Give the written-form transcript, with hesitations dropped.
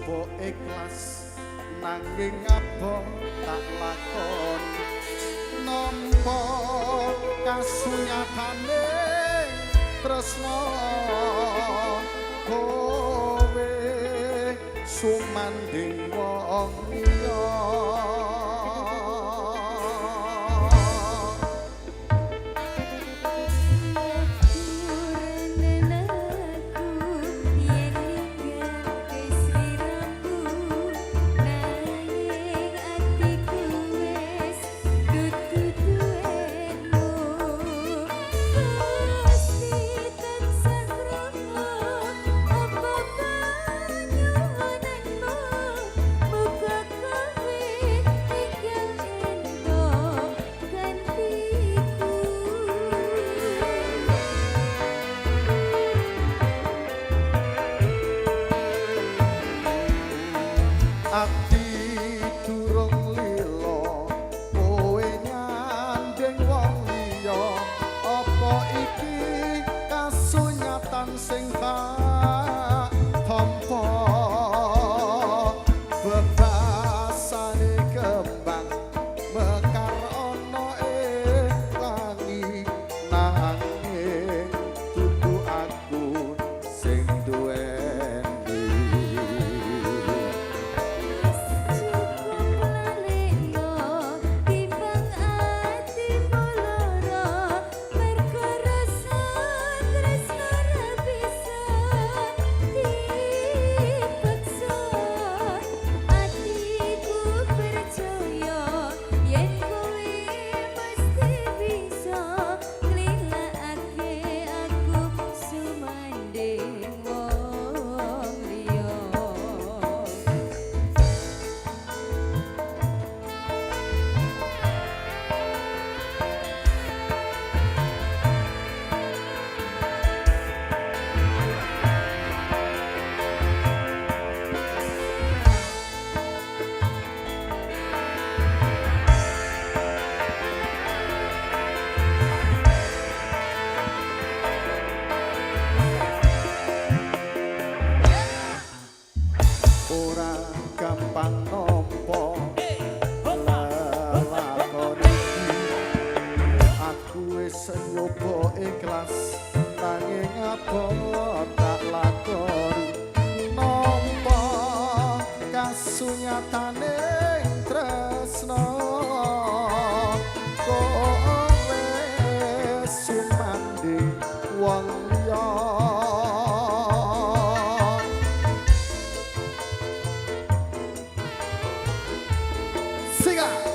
nyoba ikhlas nanging apa tak lakoni nampa kasunyatane tresna kowe sumanding wong liya. Ati durung lila kowe nyanding wong liya, apa iki kasunyatan sing tak tampa? Bebasane kembang mekar ana ing wangi, nanging dudu aku sing duweni. Ora gampang nampa lelakon iki, aku wis nyoba ikhlas nanging apa tak lakoni nampa kasunyatane tresna kowe sumanding wong liya. Siga.